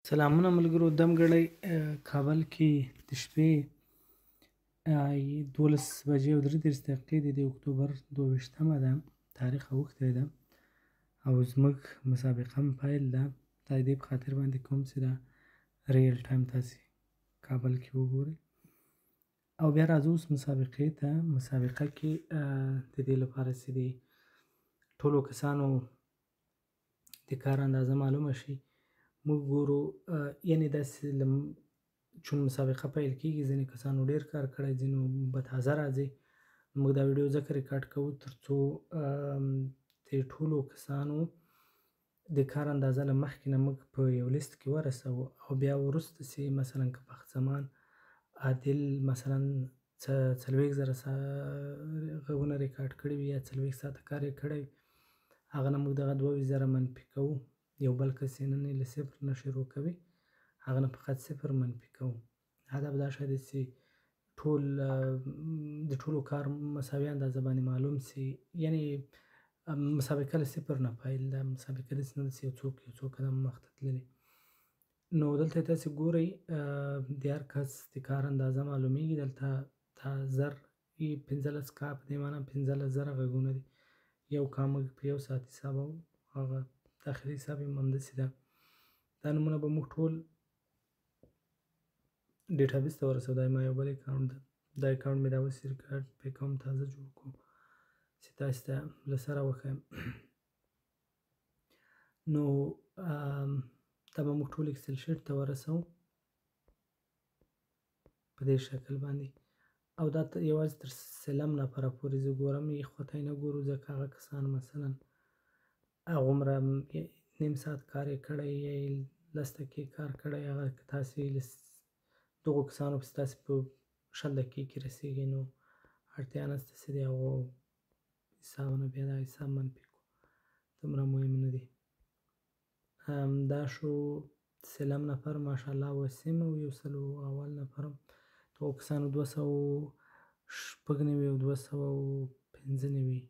سلامونه ملګرو. دمګړی کابل کې د شپې 12:33 دي، د اکتوبر 22 ده، تاریخ اوښتی ده او زموږ مسابقه هم پیل ده. دا د دې په خاطر باندې کوم چې دا real time تاسې کابل کې وګورئ. او بیا راځو اوس مسابقې ته. مسابقه کې د دې لپاره چې د ټولو کسانو د کار اندازه معلومه شي، موږ ګورو، یعنې داسې چون مسابقه پیل کېږي، ځینې کسانو ډېر کار کړی، ځینو به تازه راځي. موږ دا ویډیو ځکه ریکارډ کوو ترڅو د ټولو کسانو د کار اندازه له مخکې نه موږ په یو لیست کې ورسوو، او بیا وروسته چې مثلا که بخت زمان عادل مثلا 40,000 غږونه ریکارډ کړي وي یا 40 ساعته کار یې کړی وي، هغه نه موږ دغه 22,000 منفي کوو. یو بل کس یې نن له صفر نه شروع کوي، هغه نه فقط صفر منفي کوو. هدف دا ښه دی چې ټول د ټولو کار مساوي اندازه باندې معلوم سي. یعنې مسابقه له صفر نه پیل ده، مسابقه داسې نه ده چې یو څوک یو څو قدم مخته تللي. نو دلته تاسې ګورئ د هر کس د کار اندازه معلومیږي. دلته تا زر 15 کا، په دې معنا 15,000 غږونه دي. یو کا موږ په یو ساعت حسابوو، هغه داخلي حساب یې همداسې ده. دا نمونه به موږ ټول database ته ورسوو. دا ما یو بل account ده، دا account مې دا اوس ریکارډ پې کوم، تازه جوړ کړو چې تاسې ته له سره وښیم. نو دا به موږ ټول Excel sheet ته ورسوو په دې شکل باندې. او دا یوازې تر سلم نفره پورې زه ګورم، یې خواته یې نه ګورو، ځکه هغه کسان مثلا هغومره نیم ساعت کار یې کړی یا یې 10 دقیقې کار کړی، هغه که تاسې له دغو کسانو پسې تاسې په 20 دقیقې کې رسېږئ، نو اړتیا نشته چې د هغو حسابونه بیا دا حساب منفي کړو، دومره مهم نه دي. دا شو سلم نفر، ماشاءالله وسیم او یو سل اول نفر هم دغو کسانو 296 او 295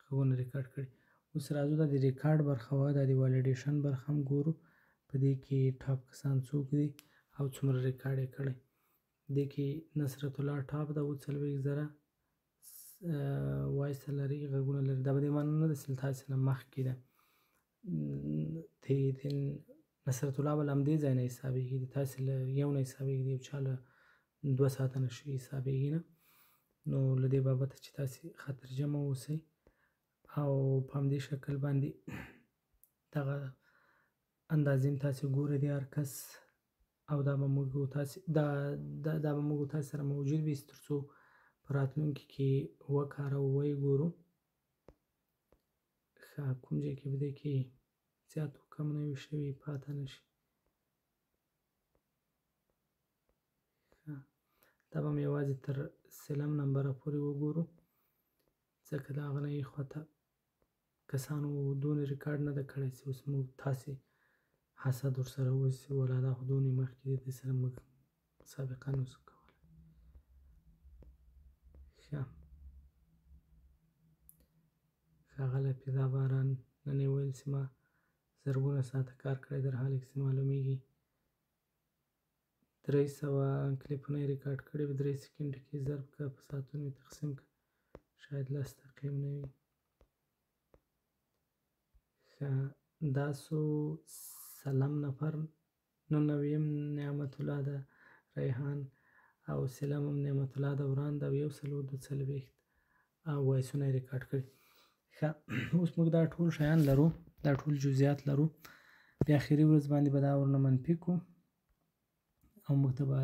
غږونه ریکارډ کړي. اوس راځو دا د ریکارډ برخه وه، دا د validation برخه هم ګورو. په دې کې top کسان څوک دي او څومره ریکارډ یې کړی. دې کې نصرت الله top ده، 47,000 voice لري، غږونه لري. دا په دې معنی نه ده چې له تاسې نه مخکې ده. د نصرت الله به له همدې ځای نه حسابېږي، د تاسې له یو نه حسابېږي، د یو چا له 2 ساعته نه شي حسابېږي نه. نو له دې بابته چې تاسې خاطرجمع اوسئ او په همدې شکل باندې دغه اندازې هم تاسې ګورئ د هر کس، او دا به موږ تاسې دا به موږ تاسې سره موجود وي تر څو په راتلونکي کې وکاروو، ویې ګورو. ښه، کوم ځای کې به دې کې زیات و کم نه وي شوي، پاته نه شي. ښه، دا به هم یوازې تر سلم نمبره پورې وګورو، ځکه د هغه نه یې خواته کسانو دونې ریکارډ نه ده کړی چې اوس موږ تاسې حسد ورسره وسي، ولا دا خو دونې مخکې دي، دې سره موږ مسابقه نه شو کولی. ښه، ښاغلی فدا باران نن یې ویل چې ما زرګونه ساعته کار کړی، در حال کې چې معلومیږي 300 کلیپونه یې ریکارډ کړي، په 3 سیکنډ کې ضرب که په ساعتونو یې تقسیم که، شاید 10 دقیقې هم نه وي. ښه، دا سو سلم نفر. نو نویم نعمت الله ده ریحان، او سلم هم نعمت الله دوران ده، او 142 وایسونه یې ریکارډ کړي. ښه، اوس موږ دا ټول شیان لرو، دا ټول جزئیات لرو. بیا اخري ورځ باندې به دا ورنه منفي کړو او موږ ته به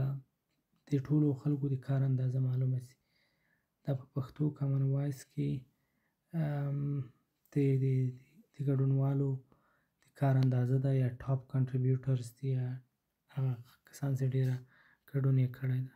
د ټولو خلکو د کار اندازه معلومه شي. دا په پښتو Common Voice کې د ګډونوالو د کار اندازه ده، یا top contributors دي، یا هغه کسان چې ډېره ګډون یې کړی ده.